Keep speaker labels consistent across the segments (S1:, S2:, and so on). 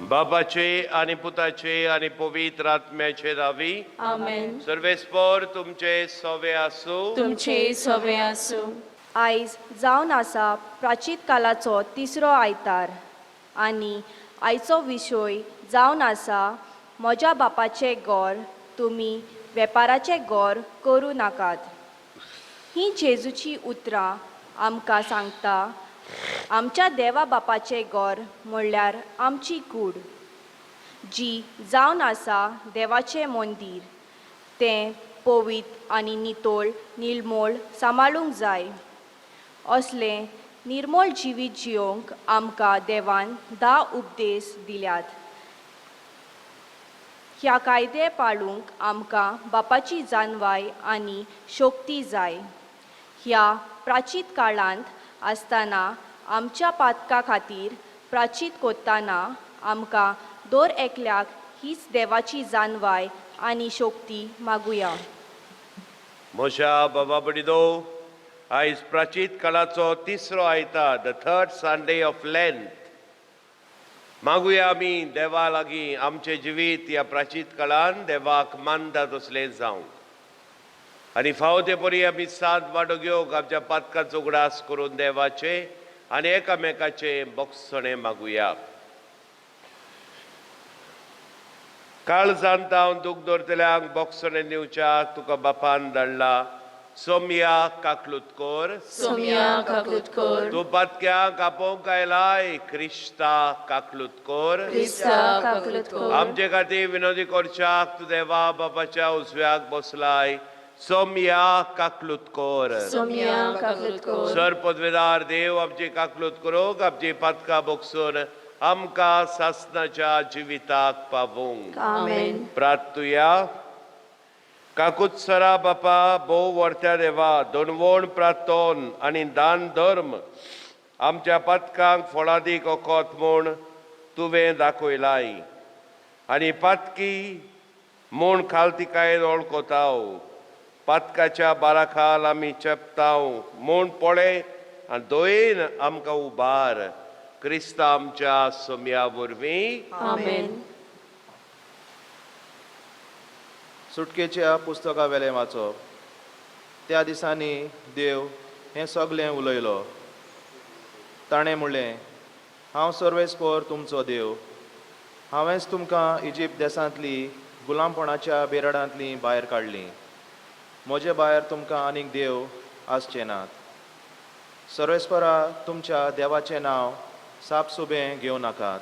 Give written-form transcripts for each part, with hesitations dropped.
S1: बापाचे आनी पुताचे आनी पवित्र आत्म्याचे नांवी.
S2: आमेन.
S1: सर्वेस्पर तुमचे सवे आसूं.
S2: तुमचे सवे आसूं.
S3: आयज जावन आसा प्राचीत कालाचो तिसरो आयतार आनी आयचो विशय जावन आसा म्हज्या बापाचें गोर तुमी वेपाराचें गोर करूं नाकात. हीं जेजूचीं उतरां आमकां सांगता आमच्या देवा बापाचें गोर म्हणल्यार आमची कूड जी जावन आसा देवाचें मंदीर, तें पवित्र आनी नितळ निर्मोळ सांबाळूंक जाय. असलें निर्मोळ जिवीत जियोवंक आमकां देवान 10 उपदेश दिल्यात. ह्या कायदे पाळूंक आमकां बापाची जानवाय आनी शक्ती जाय. ह्या प्राचीत काळांत आसतना आमच्या पातका खातीर प्राचीत कोत्ताना आमकां दर एकल्याक हीच देवाची जानवाय आनी शक्ती मागुया.
S1: म्हज्या बाबा बडिदो, आयज प्राचीत काळाचो तिसरो आयतार, the third Sunday of Lent. मागुया आमी देवा लागीं आमचें जिवीत ह्या प्राचीत काळान देवाक मानता तसलें जावं आनी फावो ते परी आमी सात वांटो घेवंक आमच्या पातकाचो उगडास करून देवाचे आनी एकामेकाचे बोगसणें मागुया. काळजांत हांव दूख दवरतल्यांक बोगसणें दिवच्याक तुका बापान धाडला. सोमया काकलूत कर.
S2: सोमया काकूत कर.
S1: तूं पातक्यांक आपोवंक आयलाय, क्रिस्ता काकलूत कर.
S2: क्रिस्ता काकूत कर.
S1: आमचे खातीर विनोदी करच्याक तूं देवा बापाच्या उजव्याक बसलाय. सोमया काकलूत कर.
S2: सोमया काकूत कर.
S1: सर पदवेदार देव आमची काकलूत करूंक आमची पातकां बोगसून आमकां सासनाच्या जिविताक पावूंक.
S2: आमेन.
S1: प्रार्थुया. काकुत्सरा बापा, भोव वर्त्या देवा, दोनवण प्रार्थोन आनी दान धर्म आमच्या पातकांक फळादीक ओकोत म्हूण तुवें दाखयलाय आनी पातकी म्हूण खालतिकायेन वळखताव. पातकाच्या बाराखाल आमी चेपताव म्हूण पळय आनी दयेन आमकां उबार. क्रिस्ता आमच्या सोम्या वरवीं.
S2: आमेन.
S4: सुटकेच्या पुस्तका वेलें वाचप. त्या दिसांनी देव हें सगलें उलयलो. ताणें म्हणलें, हांव सर्वेस्पर तुमचो देव. हांवेंच तुमकां इजिप्त देशांतली गुलामपणाच्या बेरडांतली भायर काडली. म्हजे भायर तुमकां आनीक देव आसचे नात. सर्वेस्परा तुमच्या देवाचें नांव सापसुबें घेवं नाकात,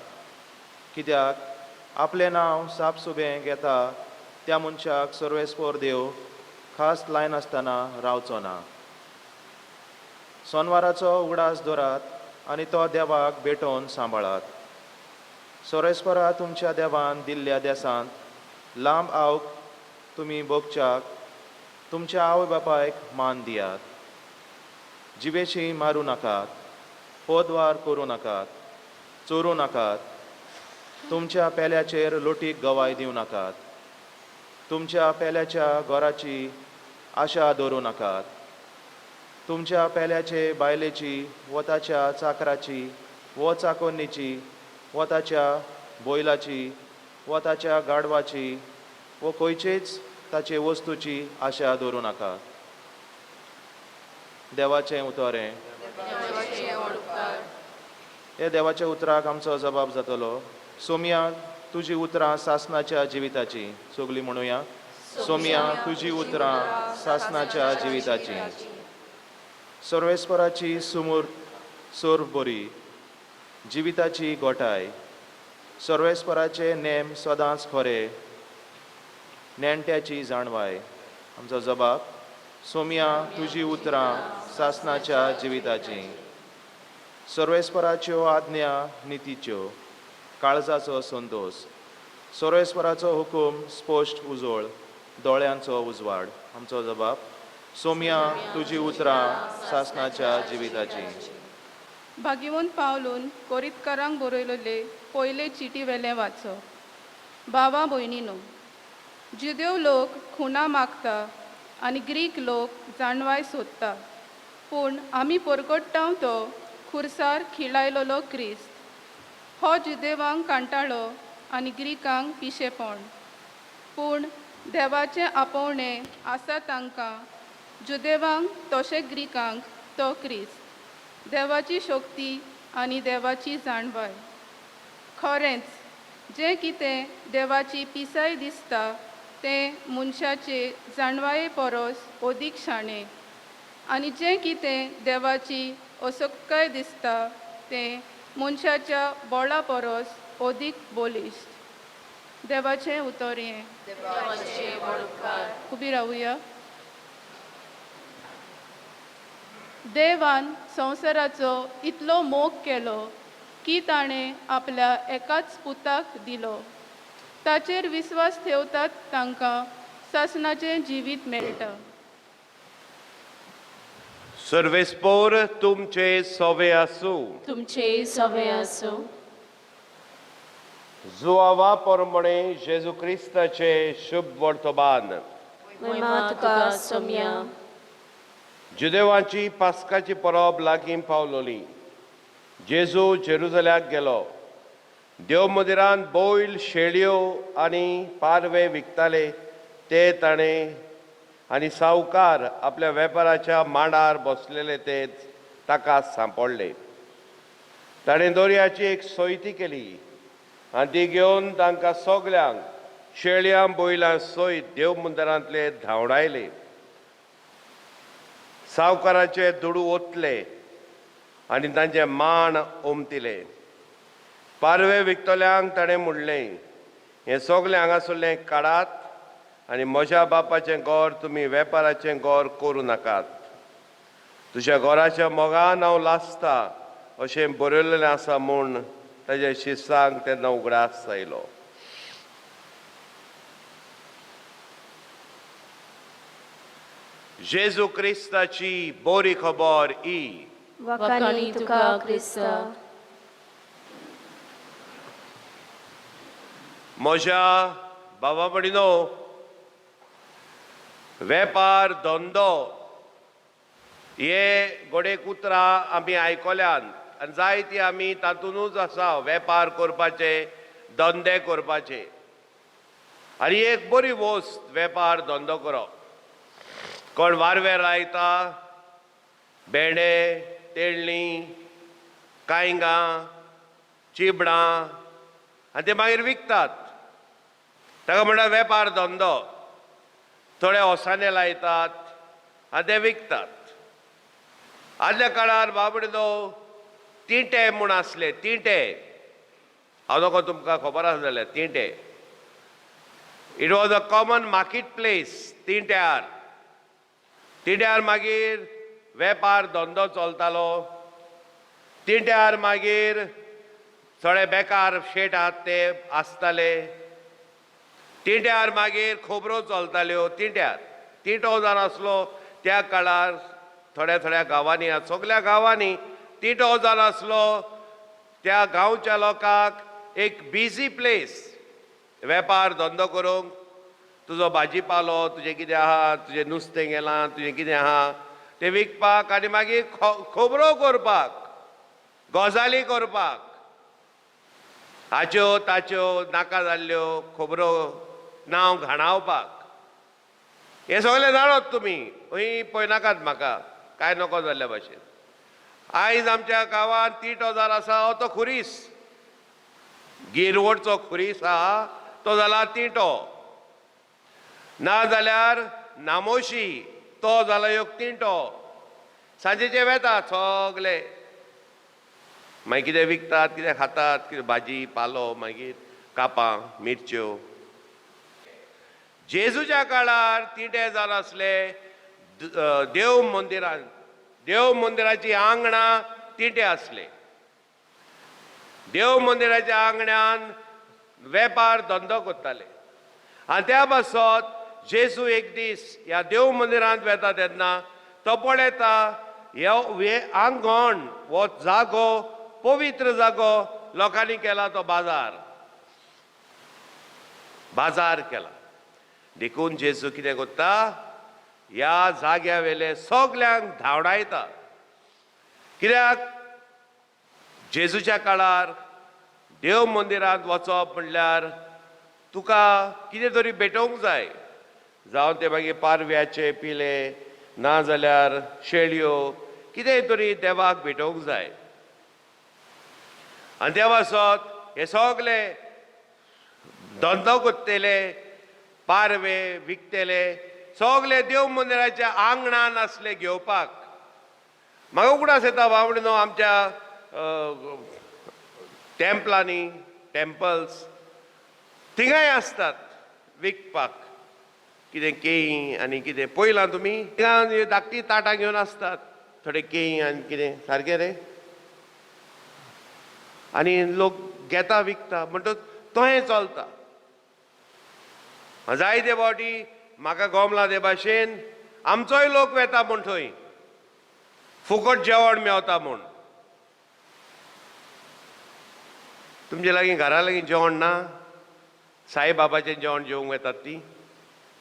S4: कित्याक आपलें नांव सापसुबें घेता त्या मनशाक सर्वेस्पर देव खास लायनासतना रावचो ना. सोनवाराचो उगडास दवरात आनी तो देवाक भेटोवन सांबाळात. सर्वेस्परा तुमच्या देवान दिल्ल्या देसांत लांब आवक तुमी भोगच्याक तुमच्या आवय बापायक मान दियात. जिवेशी मारूं नाकात, पोदवार करूं नाकात, चोरूं नाकात, तुमच्या पेल्याचेर लोटीक गवाय दिवं नाकात, तुमच्या पेल्याच्या घराची आशा दवरूं नाकात, तुमच्या पेल्याचे बायलेची वो ताच्या चाकराची वो चाकोन्नीची वो ताच्या बैलाची वो ताच्या गाडवाची वो खंयचेच ताचे वस्तूची आशा दवरूं नाकात. देवाचें उतर हें. हे देवाच्या उतराक आमचो जबाब जातलो. सोमया तुजी उतरां सासनाच्या जिविताची. सगलीं म्हणुया, सोमया तुजी उतरां सासनाच्या जिविताची. सर्वेस्पराची सुमूर सोर बरी जिविताची गोठाय. सर्वेस्पराचे नेम सदांच खरे, नेणट्याची जाणवाय. आमचो जबाब, सोमया तुजी उतरां सासनाच्या जिविताची. सर्वेस्पराच्यो आज्ञा नितीच्यो, काळजाचो संतोस. सर्वेस्पराचो हुकूम स्पश्ट उजळ, दोळ्यांचो उजवाड. आमचो जबाब, सोमया तुजी उतरां सासनाच्या जिविताची.
S5: भाग्यवंत पावलून कोरितकारांक बरयलेले पयले चिटी वेलें वाचप. भावा भयणीनो, जुदेव लोक खुणा मागता आनी ग्रीक लोक जाणवाय सोदता, पूण आमी परगट्टाव तो खुरसार खिळायलेलो क्रिस्त. हो जुदेवांक कांटाळो आनी ग्रीकांक पिशेपण. पूण देवाचें आपोवणें आसा तांकां, जुदेवांक तशें ग्रीकांक, तो क्रिस्त देवाची शक्ती आनी देवाची जाणवाय. खरेंच, जें कितें देवाची पिसाय दिसता तें मनशाचे जाणवाये परस अदीक शाणें, आनी जें कितें देवाची असक्तकाय दिसता तें मनशाच्या बळा परस अदीक बलिश्ट. देवाचें उतर हें. उबी रावया. देवान संवसाराचो इतलो मोग केलो की ताणें आपल्या एकाच पुताक दिलो. ताचेर विस्वास ठेवतात तांकां सासणाचें जिवीत मेळटा.
S1: सर्वेस्पोर तुमचे सोवे आसूं.
S2: तुमचे सवे आसूं.
S1: जुआवा परमणे जेजू क्रिस्ताचे शुभ वर्तमान.
S2: महिमा तुका सोम्या.
S1: जुदेवांची पास्काची परब लागीं पावलोली. जेजू जेरुजल्याक गेलो. देव मंदिरांत बैल, शेळयो आनी पारवे विकताले ते ताणें आनी सावकार आपल्या वेपाराच्या मांडार बसलेले ते ताका सांपडले. ताणें दोरयाची एक सोयती केली आनी ती घेवन तांकां सगल्यांक शेळयां बैलां सयत देव मंदिरांतले धांवडायले. सावकाराचे दुडू ओतले आनी तांचे मान ओमतिले. पारवे विकतल्यांक ताणें म्हणलें, हें सगलें हांगासरलें काडात आनी म्हज्या बापाचें घर तुमी वेपाराचें घर करूं नाकात. तुज्या घराच्या मोगान हांव लासता अशें बरयलेलें आसा म्हूण ताज्या शिसांक तेन्ना उगडास आयलो. जेजू क्रिस्ताची बरी खबर ही.
S2: वाखाणी तुका क्रिस्ता.
S1: म्हज्या बाबा भयणीनो, वेपार धंदो हे गोडेक उतरां आमी आयकल्यात आनी जायती आमी तातूंतच आसा. वेपार करपाचे, धंदे करपाचे, आनी एक बरी वस्त वेपार धंदो करप. कोण वारवेर लायता, भेंडे, तेळणी, कांयगां, चिबडां आनी ते मागीर विकतात. ताका म्हणटात वेपार धंदो. थोडे ओसाने लायतात आनी ते विकतात. आदल्या काळार बाबडो तिंटे म्हूण आसले. तिंटे हांव नको तुमकां खबर आसा जाल्यार. तिंटे it was a common market place. तिंट्यार तिंट्यार मागीर वेपार धंदो चलतालो. तिंट्यार मागीर थोडे बेकार शेट आहात ते आसताले. तिंट्यार मागीर खबरो चलताल्यो. तिंट्यार तिंटो जावन आसलो त्या काळार थोड्या थोड्या गांवांनी, सगल्या गांवांनी तिंटो जावन आसलो. त्या गांवच्या लोकांक एक बिजी प्लेस वेपार धंदो करूंक. तुजो भाजी पालो, तुजें कितें आहा, तुजें नुस्तें गेलां, तुजें कितें आहा तें विकपाक आनी मागीर खबरो करपाक, गजाली करपाक, हाच्यो ताच्यो नाका जाल्ल्यो खबरो, नांव घाणावपाक. हें सगळें जाणत तुमी, खंय पळयनाकात म्हाका कांय नको जाल्ल्या भाशेन. आयज आमच्या गांवांत तिटो जाल आसा तो खुरीस, गिरवडचो खुरीस आहा तो जाला तिटो. ना जाल्यार नामोशी तो जाला एक तिंटो. सांजेचे वेता सगले, मागीर कितें विकतात, कितें खातात, कितें भाजी पालो, मागीर कापां, मिरच्यो. जेजूच्या काळार तिंटे जावन आसले देव मंदिरान, देव मंदिराची आंगणां तिंटे आसले. देव मंदिराच्या आंगणान वेपार धंदो करताले. आनी त्या पासत जेजू एक दीस ह्या देव मंदिरांत वेता तेन्ना तो पळयता हे आंगण, हो जागो पवित्र जागो लोकांनी केला तो बाजार, बाजार केला. देखून जेजू कितें करता, ह्या जाग्या वेले सगल्यांक धांवडायता. कित्याक जेजूच्या काळार देव मंदिरांत वचप म्हणल्यार तुका कितें तरी भेटोवंक जाय. जावं ते मागीर पारव्याचे पिले ना जाल्यार शेळयो, कितेंय तरी देवाक भेटोवंक जाय. आनी देवा सोत हे सगले धंदो करतले, पारवे विकतले, सगले देव मंदिराच्या आंगणान आसले घेवपाक. म्हाका उगडास येता बाबडे न्हू, आमच्या टेम्पलांनी, टेम्पल्स थिंगाय आसतात विकपाक कितें केळीं आनी कितें. पळयलां तुमी? थिंगा धाकटी ताटां घेवन आसतात, थोडे केळीं आनी कितें, सारकें रे? आनी लोक घेता विकता, म्हणटच तोहें चलता. जायते फावटी म्हाका गोमला ते भाशेन आमचोय लोक वेता म्हूण थंय फुकट जेवण मेवता म्हूण. तुमचे लागीं घरा लागीं जेवण ना? साईबाबाचें जेवण जेवंक वेतात ती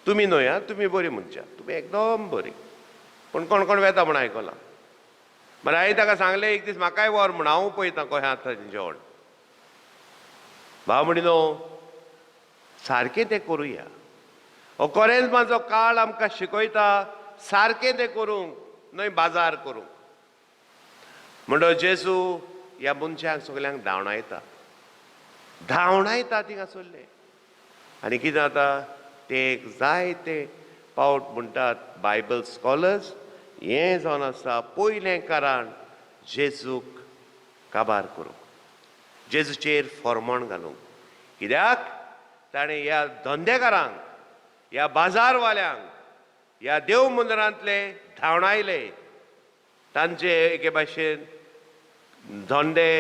S1: तुमी न्हय आं, तुमी बरी मनशां, तुमी एकदम बरी, पूण कोण कोण वेता म्हूण आयकलां. मागीर हांवें ताका सांगलें एक दीस म्हाकाय व्हर म्हूण, हांव पळयतां कशें आसता तें जेवण. भाव म्हणिनो सारकें तें करुया. हो कोरेज्माचो काळ आमकां शिकयता सारकें तें करूंक, न्हय बाजार करूंक. म्हणटच जेजू ह्या मनशांक सगल्यांक धांवणायता, धांवणायता थिंगासरले. आनी कितें जाता तें एक जायते पावट म्हणटात बायबल स्कॉलर्स, हें जावन आसा पयलें कारण जेजूक काबार करूंक, जेजूचेर फॉर्मोण घालूंक. कित्याक ताणें ह्या धंदेकारांक, ह्या बाजारवाल्यांक, ह्या देव मंदिरांतले धांवणायले. तांचे एके भाशेन धंदे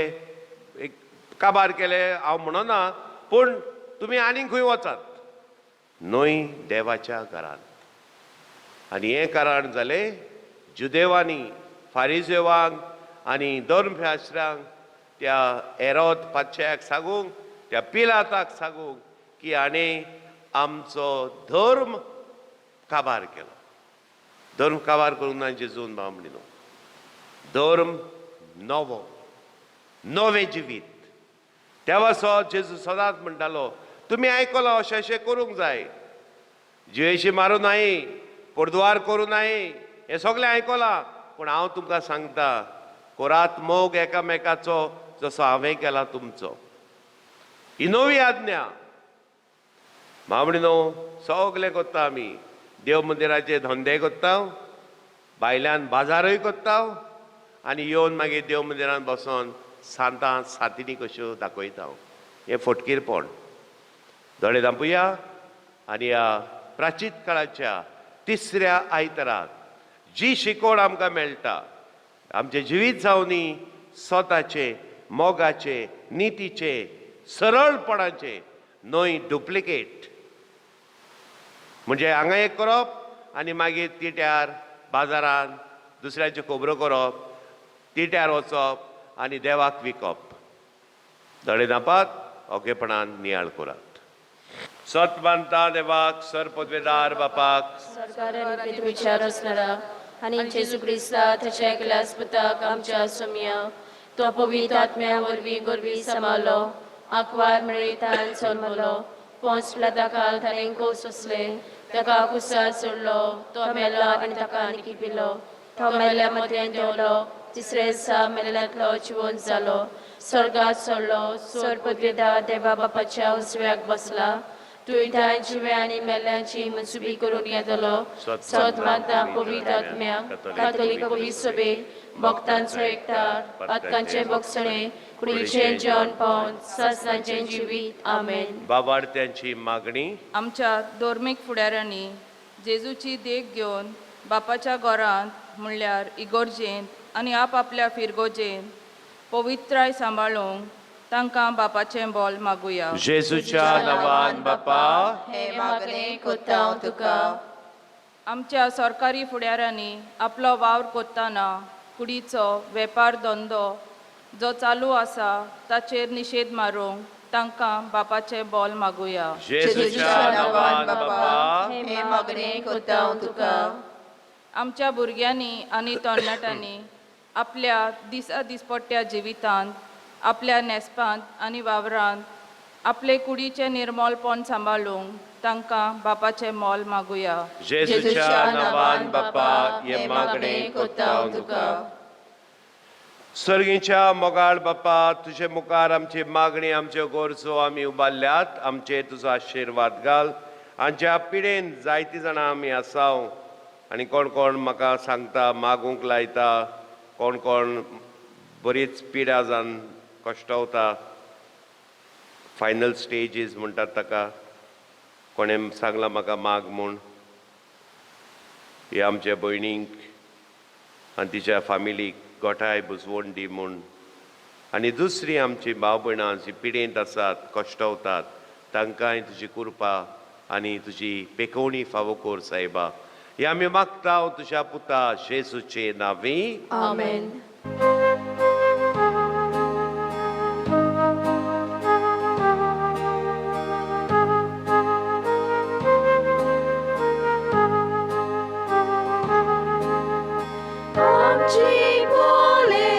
S1: एक काबार केले हांव म्हणना, पूण तुमी आनीक खंय वचात न्हय देवाच्या घरांत. आनी हें कारण जालें जुदेवांनी फारिजेवांक आनी धर्मशास्त्रांक त्या एरोद पातशाक सांगूंक, त्या पिलाताक सांगूंक की हाणें आमचो धर्म काबार केलो. धर्म काबार करूंक ना जेजून भाव म्हणिल्लो, धर्म नवो, नवें जिवीत. त्या वासो जेजू सदांच म्हणटालो तुमी आयकलां अशें अशें करूंक जाय, जिवेशी मारूं नाय, पोरद्वार करूं नाय, हें सगळें आयकलां, पूण हांव तुमकां सांगता कोरात मोग एकामेकाचो जसो हांवें केला तुमचो. ही नवी आज्ञा. मामणी न्हू सगलें करता आमी, देव मंदिराचे धंदे करता, भायल्यान बाजारूय करता, आनी येवन मागीर देव मंदिरान बसोन सांतां सातिनी कश्यो दाखयता. हें फटकीरपण. दोळे धांपुया आनी ह्या प्राचीत काळाच्या तिसऱ्या आयतराक जी शिकवण आमकां मेळटा, आमचें जिवीत जावनी स्वताचें, मोगाचें, नितीचें, सरळपणाचें, न्हय डुप्लिकेट. म्हणजे हांगा एक करप आनी मागीर तिट्यार बाजारान दुसऱ्यांच्यो खबरो करप, तिट्यार वचप आनी देवाक विकप. दोळे धांपात, ओगेपणान नियाळ करात. सत मानता देवाक, सर पदवेदार बापाक,
S2: सरकार आनी विचार आसणारा आनी जेजू क्रिस्ता ताच्या एकल्याच पुताक आमच्या सोमया, तो पवित्र आत्म्या वरवीं गोरवी समालो, आंकवार मेळयतान जल्मलो, पोंच पिलाता ताणें सोंसले, ताका कुसार सोडलो, तो मेलो आनी ताका निकिपिलो, तो मेल्ल्या मदें देंवलो, तिसरे दिसा मेल्ल्यांतलो जिवंत जालो, स्वर्गात सोडलो, सोर पदवेदार देवा बापाच्या उजव्याक बसला, तूं थंय जिव्या आनी मेल्ल्यांची मनसुबी करून येतलो. सत मानता पवित्र आत्म्याक, कातोलीक पवित्र सभेक, भक्तांचो एकठार, पातकांचें भोगसणें, कुडीचें जेवण पावन सासणाचें जिवीत. आमेन.
S1: बाबार्थ्यांची मागणी.
S6: आमच्या धर्मीक फुडाऱ्यांनी जेजूची देख घेवन बापाच्या घरांत म्हणल्यार इगोर्जेंत आनी आपआपल्या फिरगोजेंत पवित्राय सांबाळूंक तांकां बापाचें बोल मागुया.
S1: जेजूच्या नांवान बापा,
S2: हे मागणें कोत्ता हांव तुका.
S6: आमच्या सरकारी फुडाऱ्यांनी आपलो वावर करतना कुडीचो वेपार धंदो जो चालू आसा ताचेर निशेध मारूंक तांकां बापाचें बोल मागुया.
S1: जेजूच्या नांवान बापा,
S2: हे मागणें कोत्ता हांव तुका.
S6: आमच्या भुरग्यांनी आनी तरणाट्यांनी आपल्या दिसा दिसपट्ट्या जिवितांत आपल्या न्हेसपांत आनी वावरांत आपले कुडीचें निर्मोलपण सांबाळूंक तांकां बापाचें मोल मागुया.
S1: जेजूच्या नांवान बापा हे मागणें कोत्ता तुका. सर्गीच्या मोगाळ बापा, तुजे मुखार आमची मागणी, आमच्यो गरजो आमी उबारल्यात. आमचे तुजो आशिर्वाद घाल. आमच्या पिडेन जायतीं जाणां आमी आसाव आनी कोण कोण म्हाका सांगता, मागूंक लायता, कोण कोण बरीच पिडा जावन कश्टवता, फायनल स्टेजीस म्हणटात ताका. कोणें सांगलां म्हाका माग म्हूण. हे आमच्या भयणींक आनी तिच्या फामिलीक गोठाय बुजवण दी म्हूण. आनी दुसरी आमची भाव भयणां जी पिडेंत आसात, कश्टवतात, तांकांय तुजी कृपा आनी तुजी पेकोवणी फावो कर सायबा. हे आमी मागता तुज्या पुता जेजूचे नांवी.
S2: आमेन. आमची बोले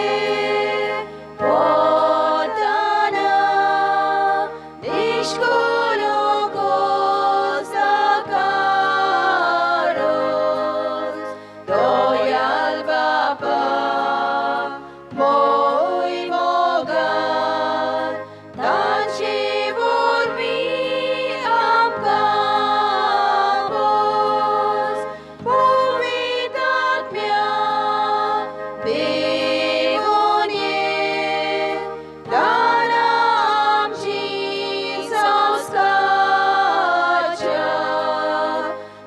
S2: पोताना निष्कुलो कोसाकारोस दोयाल बापा मोय मोगान तांचे वरवीं आमकां बोस पवित्र आत्म्या बेगून ये दाना आमची संस्कारच्या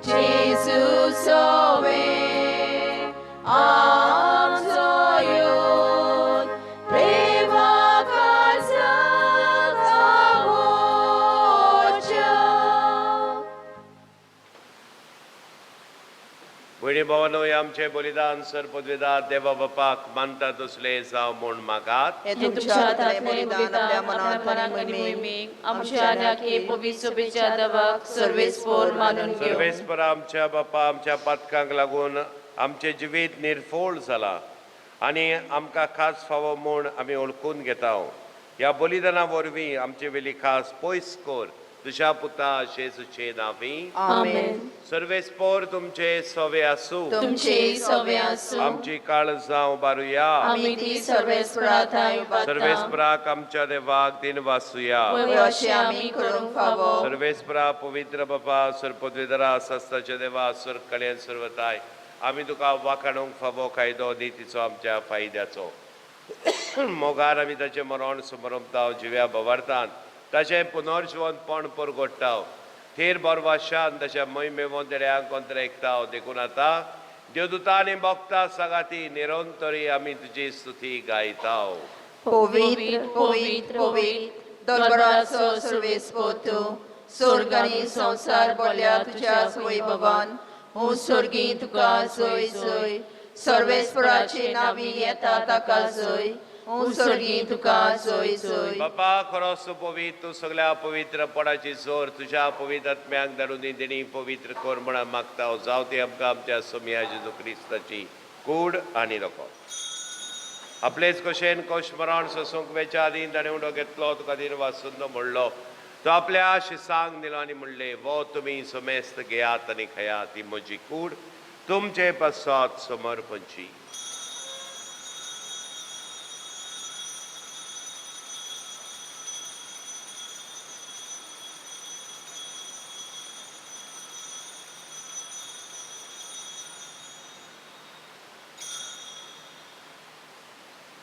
S2: जेजू सोवे आमचो येवन प्रेमा काळजाक आवोच्या.
S1: भयणी भावानो, हे आमचें बलिदान सर पदवेदार देवा बापाक मानता तसलें जावं म्हूण मागात.
S7: हे
S2: हे
S7: तुमच्या हातांतलें बलिदान आपल्या मनांत आनी मोहिमेक
S2: आमच्या आनी पवित्र सोबेच्या दवाक सर्वेस्पोर मानून घेवं.
S1: सर्वेस्पर आमच्या बापा, आमच्या पातकांक लागून आमचें जिवीत निर्फोळ जालां आनी आमकां खास फावो म्हूण आमी वळखून घेता. ह्या बलिदाना वरवीं आमचे वेली खास पयस कर तुज्या पुता जेजूचे नांवी.
S2: आमेन.
S1: सर्वेस्पोर तुमचे सवे आसूं.
S2: तुमचे सवे आसूं.
S1: आमची काळजां उबारुया.
S2: आमी ती सर्वेस्परा थंय उबारता.
S1: सर्वेस्पराक आमच्या देवाक दिन वासुया.
S2: वय
S7: अशें आमी करूंक फावो.
S1: सर्वेस्परा पवित्र बापा, सरपदवेदरा सस्ताच्या देवा, सर कल्याण सर्वताय, आमी तुका वाखाणूंक फावो कायदो नितीचो आमच्या फायद्याचो. मोगार आमी ताचें मरण समरपताव, जिव्या भवार्थान ताचें पुनर्जिवनपण परगोडटाव, थेर बरवाशान ताच्या मोहिमेवोन तेड्यांक कोंत्रेकताव. देखून आतां देवदूता आनी भक्ता सांगाती निरंतरी आमी तुजी स्तुती गायताव.
S7: पवित्र पवित्र पवित्र दरबाराचो सर्वेस्पोतू, स्वर्ग आनी संवसार बोल्या तुज्या वैभवान. हूं स्वर्गी तुका जय जय. सर्वेस्पराचे नावी येता ताका जय. हूं स्वर्गी तुका जय जय.
S1: बापा खरोच तूं पवित्र, तूं सगळ्या पवित्रपणाची जोर तुज्या पवित्र आत्म्याक धाडून दी देणी पवित्र कर म्हणून मागता. जावं ती आमकां आमच्या सोमया जेजू क्रिस्ताची कूड आनी रगत. आपलेच कशेन कोश मरण सोसूंक वेच्या आदीं ताणें उडो घेतलो, तुका दिन वासून म्हणलो, तो आपल्या शिसांक दिलो आनी म्हणलें, वो तुमी समेस्त घेयात आनी खायात, ती म्हजी कूड तुमचे पासत समर्पणची.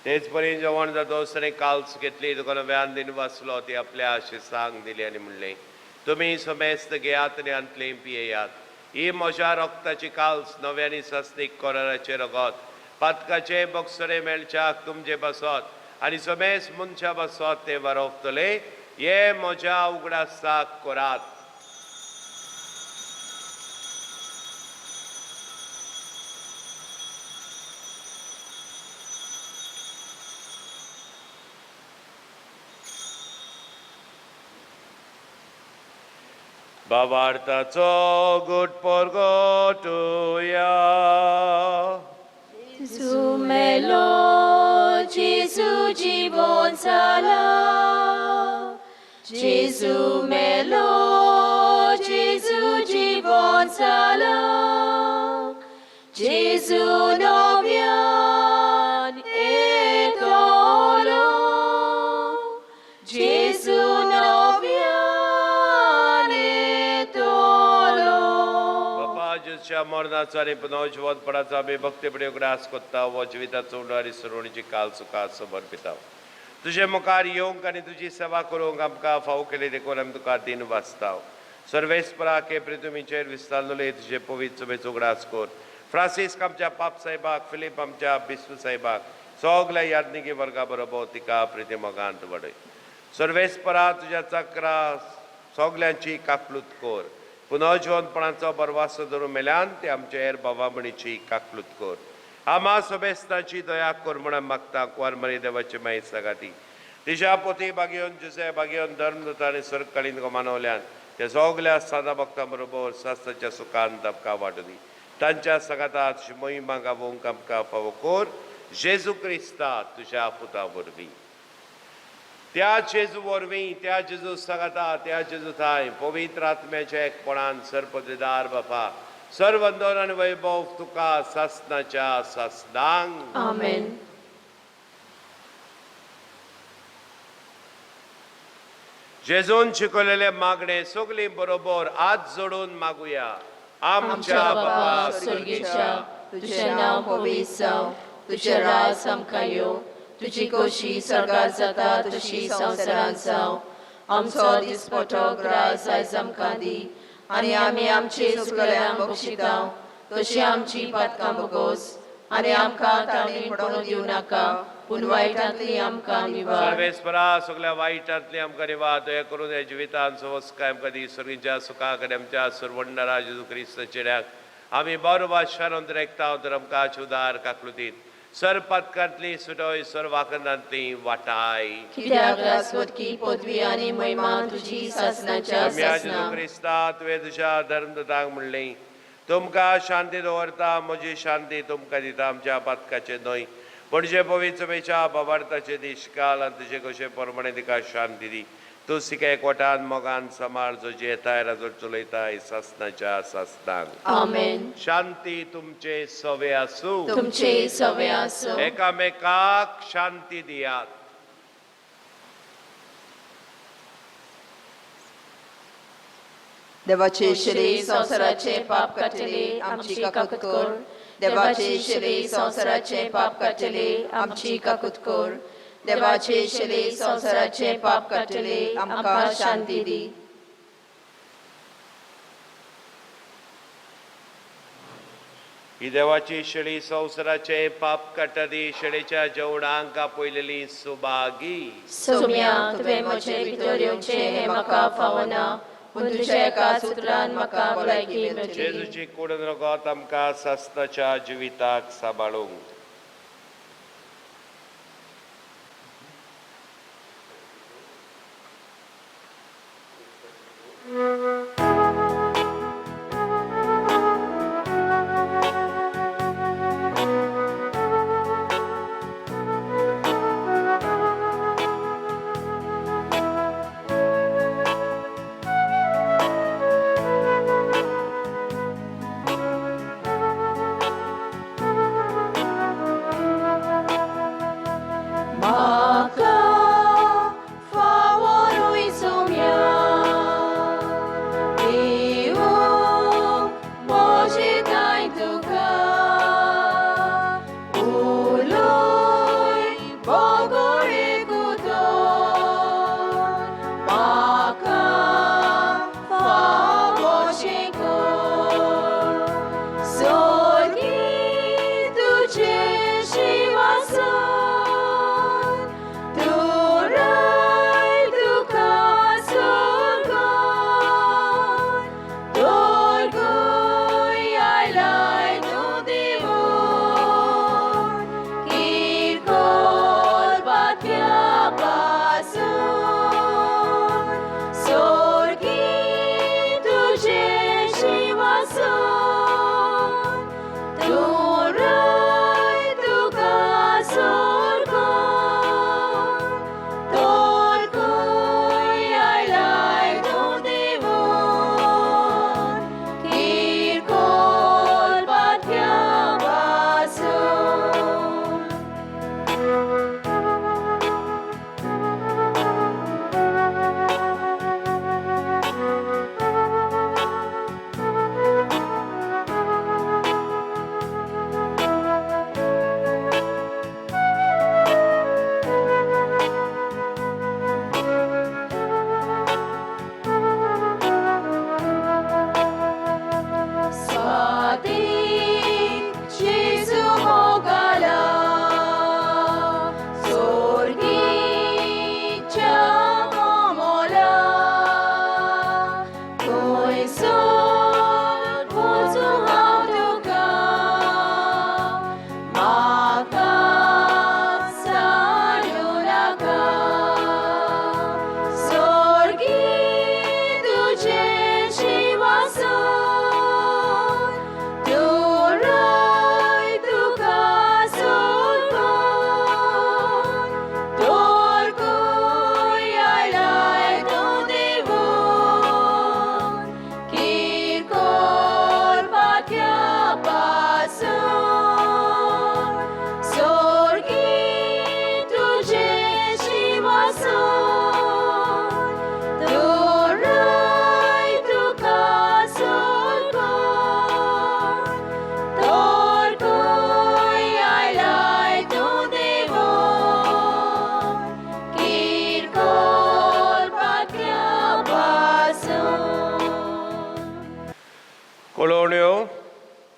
S1: तेच परी जेवण जातोच ताणें काल्स घेतली, तुका नव्यान दिन वाचलो, ती आपल्या शिसांक दिली आनी म्हणलें, तुमी समेस्त घेयात आनी हांतलें पियेयात, ही म्हज्या रक्ताची काल्स नव्यानी सस्तीक कोराराचें रगत, पातकाचें बक्षणें मेळच्याक तुमचे पासत आनी समेस्त मनशां पासत तें वारोवतले. हे म्हज्या उगडासाक करात. भावार्थाचो गुट परगटुया.
S2: जेजू मेलो, जेजू जेजू जिवोन जाला, जेजू मेलो, जेजू जिवोन जाला, जेजू नव्यान येतलो, जेजू नव्यान येतलो.
S1: बापा जेजूच्या मरणाचो आनी पुनर्जिवंतपणाचो आमी भक्तीपणी उगडास कोत्ता वो जिविताचो उंडो आनी सुरवणीची काल सुखा समर्पिता. तुजे मुखार येवंक आनी तुजी सेवा करूंक आमकां फावो केली देखून आमी तुका दिन वाचता. सर्वेस्परा के प्रितुमीचेर विस्तारलेले तुजे पवित्र सभेचो उगडास कर. फ्रांसिस्क आमच्या पाप साहेबाक, फिलीप आमच्या बिस्व साहेबाक, सगल्या याज्ञिकी वर्गा बरोबर तिका प्रिती मोगांत वाडय. सर्वेस्परा तुज्या चक्रा सगल्यांची काकलूत कर. पुनर्जिवंतपणाचो बरवासो धरून मेल्यान ते आमच्या हेर बाबा म्हणीची काकलूत कर. आमा सोबेस्ताची दया कर म्हणून मागता. कुंवर मरी देवाची माई सगाती तिच्या पोती बागेवन जुसे बागेवन धर्मदूत आनी सरकाळीन मानवल्यान त्या सगल्या सादा भक्तां बरोबर शास्त्राच्या सुखान तबका वांटू दी. तांच्या सगातात मोहिमा गावोवंक आमकां फावो कर जेजू क्रिस्ता तुज्या पुता वरवीं. त्या जेजू वरवीं, त्या जेजू सगाता, त्या जेजू थांय पवित्र आत्म्याच्या एकपणान सर्पदेदार बापा सर्वंदन आनी वैभव तुका सासनाच्या सासनांक.
S2: आमेन.
S1: जेजून शिकवलेले मागणे सगळी बरोबर हात जोडून मागुया. आमच्या बापा
S2: स्वर्गीच्या, तुझें नांव पवित्र जावं, तुजें राज आमकां येवं, तुजी खोशी स्वर्गार जाता तशी संवसारांत जावं. आमचो दिसपटो ग्रास आयज आमकां दी आनी आमी आमचे चुकल्यांक बक्षिता तशी आमची पातकां भोगोस आनी आमकां ताणें पडोवंक दिवं नाका, पूण वायटांतली आमकां निवार.
S1: सर्वेस्परा सगळ्या वायटांतली आमकां निवार. दया करून ह्या जिवितान सवस्काय आमकां दी. स्वर्गीच्या सुखा कडेन आमच्या सुरवंडरा जेजू क्रिस्त चेड्याक आमी बरो वाशान रेखता तर आमकां उदार काकलुतीत सर पातकांतली सुटोय, सर वाकनांतली वाटाय.
S2: कित्याक राजवटकी पदवी आनी महिमा तुजी सासनाच्या
S1: आमच्या जेजू
S2: सासना.
S1: क्रिस्ता तुवें तुज्या धर्मदूतांक म्हणलें, तुमकां शांती दवरता, म्हजी शांती तुमकां दिता. आमच्या पातकाचें न्हय पूण जे पवित्र सभेच्या बाबार्थाचे दीस काल आनी तुजे कशे प्रमाणे तिका शांती दी. तूं तिका एकवटान मोगान सांबाळ, जो जियेताय राजवट चलयताय सासनाच्या सासनाक.
S2: आमेन.
S1: शांती तुमचे सवे आसूं.
S2: तुमचे सवे आसूं.
S1: एकामेकाक शांती दियात.
S7: देवाचे शिरे संवसाराचे पाप काडटले, आमची काकूत कर. देवाचे शिरे संवसाराचे पाप काडटले, आमची काकूत कर. देवाचे शिरे संवसाराचे पाप काडटले, आमकां शांती दी.
S1: ही देवाची शेळी संवसाराचे पाप काडटली. शेळीच्या जेवणांक आपयलेली सुभागी.
S2: सोम्या, तुवें म्हजे भितर येवचें हें म्हाका फावना, पूण तुज्या एका सुत्रान म्हाका भलायकी मेळटली.
S1: जेजूची कूड रगत आमकां सासनाच्या जिविताक सांबाळूंक.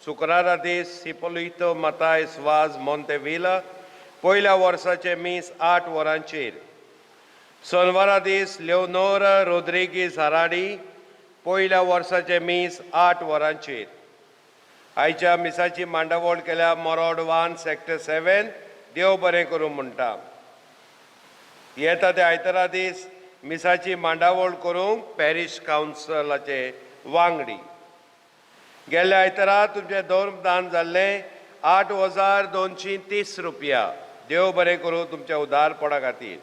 S1: शुक्रारा दीस हिपोलितो मतायस वाज मोंतेविला पयल्या वर्साचें मीस 8 वरांचेर. सोनवारा दीस लिओनोर रोद्रिगीस हराडी पयल्या वर्साचें मीस 8 वरांचेर. आयच्या मिसाची मांडावळ केल्या मोरोड 1 सेक्टर 7. देव बरें करूं म्हणटा. येता ते आयतारा दीस मिसाची मांडावळ करूंक पॅरीश कावन्सिलाचे वांगडी. गेल्ल्या आयतारा तुमचें धर्मदान जाल्लें 8,230 रुपया. देव बरें करूं तुमच्या उदारपणा खातीर.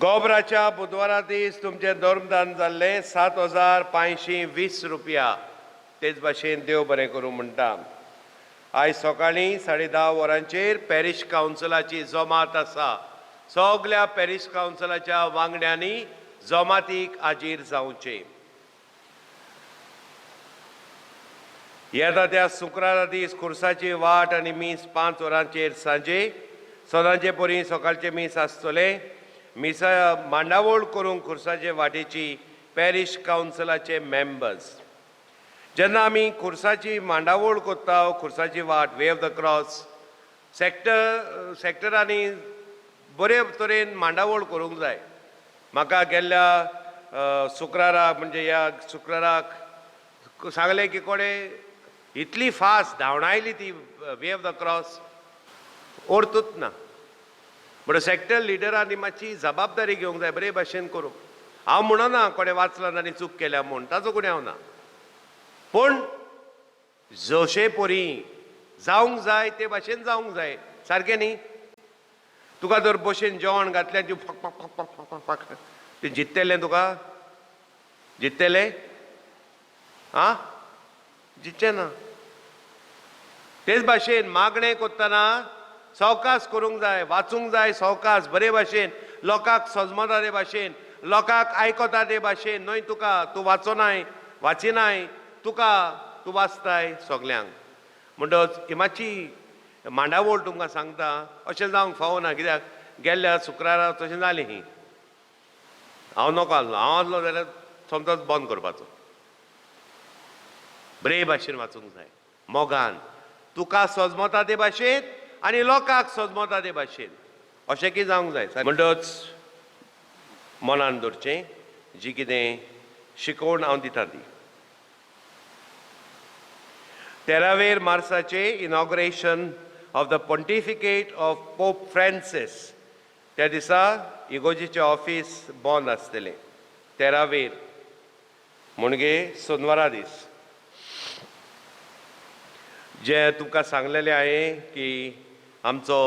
S1: गोबराच्या बुधवारा दीस तुमचें धर्मदान जाल्लें 7,520 रुपया. तेच भाशेन देव बरें करूं म्हणटा. आयज सकाळीं 10:30 वरांचेर पॅरीश कावन्सिलाची जमात आसा. सगल्या पॅरीश कावन्सिलाच्या वांगड्यांनी जमातीक हाजीर जावचें. येता त्या शुक्रारा दीस खुर्साची वाट आनी मीस 5 वरांचेर सांजे. सदांचे परी सकाळचें मीस आसतलें. मिसा मांडावळ करूंक खुर्साचे वाटेची पॅरीश कावन्सिलाचे मेंबर्स. जेन्ना आमी खुर्साची मांडावळ करता, खुर्साची वाट, वे ऑफ the cross, सेक्टरांनी बरे तरेन मांडावळ करूंक जाय. म्हाका गेल्ल्या शुक्राराक म्हणजे ह्या शुक्राराक सांगलें की कोणें इतली फास्ट धांवणायली ती वे ऑफ the cross, ओर्तूच ना. म्हणून सेक्टर लिडरांनी मातशी जबाबदारी घेवंक जाय, बरे भाशेन करूंक. हांव म्हणना कोणें वाचलां आनी चूक केल्या म्हूण, ताचो गुन्यांव ना, पूण जशे परी जावंक जाय ते भाशेन जावंक जाय. सारकें न्ही? तुका जर बशेन जेवण घातलें तूं fuck fuck fuck fuck fuck fuck तें जित्तेलें तुका? जित्तेलें? आं, जितचें ना. तेच भाशेन मागणें करतना सवकास करूंक जाय, वाचूंक जाय सवकास, बरे भाशेन, लोकांक सजमता ते भाशेन, लोकांक आयकता ते भाशेन. न्हय तुका तूं वाचोनाय, वाचिनाय, तुका तूं वाचताय सगल्यांक. म्हणटच ही मातशी मांडावळ तुमकां सांगता, अशें जावंक फावना. कित्याक गेल्ल्या शुक्रारा तशें जालें. ही हांव नको आसलो, हांव आसलो जाल्यार सोमतोच बंद करपाचो. बरे भाशेन वाचूंक जाय, मोगान, तुका सजमता ते भाशेन आनी लोकांक सजमता ते भाशेन, अशें कितें जावंक जाय. म्हणटच मनान दवरचें जी कितें शिकोवण हांव दिता ती. 13 मार्साचे inauguration of the pontificate of Pope Francis, त्या दिसा इगोजीचें ऑफीस बंद आसतलें. 13 म्हणजे सोनवारा दीस. जें तुमकां सांगलेलें हांवें की आमचो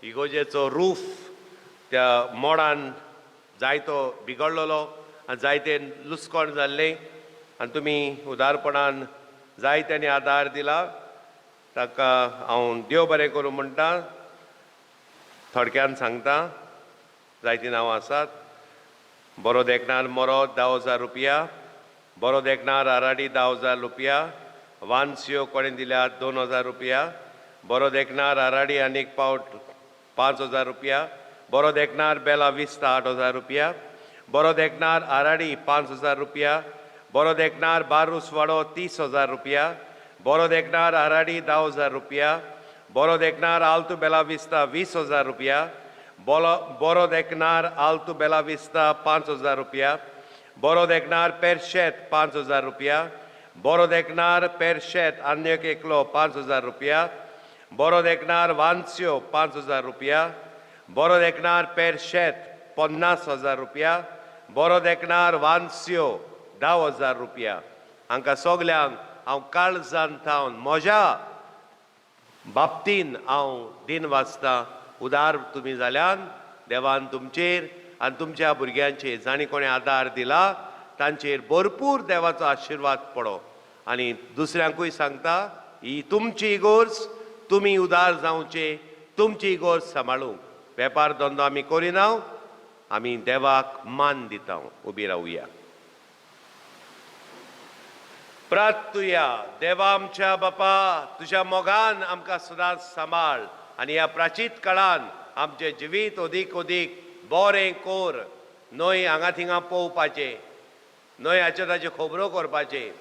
S1: इगोजेचो रूफ त्या मोडान जायतो बिगडलेलो आनी जायते लुस्कोण जाल्लें, आनी तुमी उदारपणान जायत्यांनी आदार दिला, ताका हांव देव बरें करूं म्हणटा. थोडक्यान सांगता, जायतीं नांवां आसात. बरो देखणार मोरो 10,000 रुपया, बरो देखणार आराडी 10,000 रुपया, वानसियो कोणें दिल्यात 2,000 रुपया, बरो देखणार आराडी आनीक पावट 5,000 रुपया, बरो देखणार बेला विस्ता 8,000 रुपया, बरो देखणार आराडी 5,000 रुपया, बरो देखणार बारूस वाडो 30,000 रुपया, बरो देखणार आराडी 10,000 रुपया, बरो देखणार आल्तू बेला विस्ता 20,000 रुपया, बरो देखणार आल्तू बेला विस्ता 5,000 रुपया, बरो देखणार पेरशेत 5,000 रुपया, बरो देखणार पेरशेत आन्यक एकलो 5,000 रुपया, बरो देखणार वानस्यो 5,000 रुपया, बरो देखणार पेरशेत 50,000 रुपया, बरो देखणार वानस्यो 10,000 रुपया. हांकां सगल्यांक हांव काळजान थावन म्हज्या बाबतीन हांव दिन वाचतां. उदार तुमी जाल्यान देवान तुमचेर आनी तुमच्या भुरग्यांचेर जांणी कोणें आदार दिला तांचेर भरपूर देवाचो आशिर्वाद पडो. आनी दुसऱ्यांकूय सांगता, ही तुमची इगोर्ज, तुमी उदार जावचे, तुमची इगोर्ज सांबाळूंक. वेपार धंदो आमी करिना, आमी देवाक मान दिता. उबी रावया. प्रार्थुया. देवा आमच्या बापा, तुज्या मोगान आमकां सदांच सांबाळ आनी ह्या प्राचीत काळान आमचें जिवीत अदीक अदीक बरें कोर. न्हय हांगा थिंगा पळोवपाचें, न्हय हाच्यो ताच्यो खबरो करपाचें,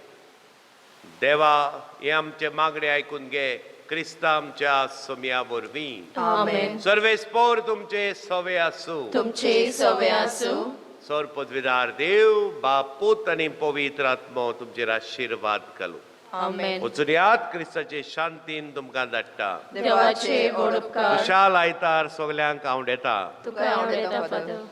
S1: देवा, हें आमचें मागणें आयकून घे क्रिस्ता आमच्या सोमया वरवीं.
S7: आमेन.
S1: सर्वेस्पोर तुमचे सवे आसूं.
S7: तुमचे सवे आसूं.
S1: सर पदवीदार देव बाप, पूत आनी पवित्र आत्मो तुमचेर आशिर्वाद घालूं.
S7: आमेन.
S1: वचुनयात, क्रिस्ताचे शांतीन तुमकां धाडटा.
S7: देवाचे व्हड उपकार.
S1: खुशाल आयतार सगल्यांक आवडेता.
S7: तुका आवडटा फादर.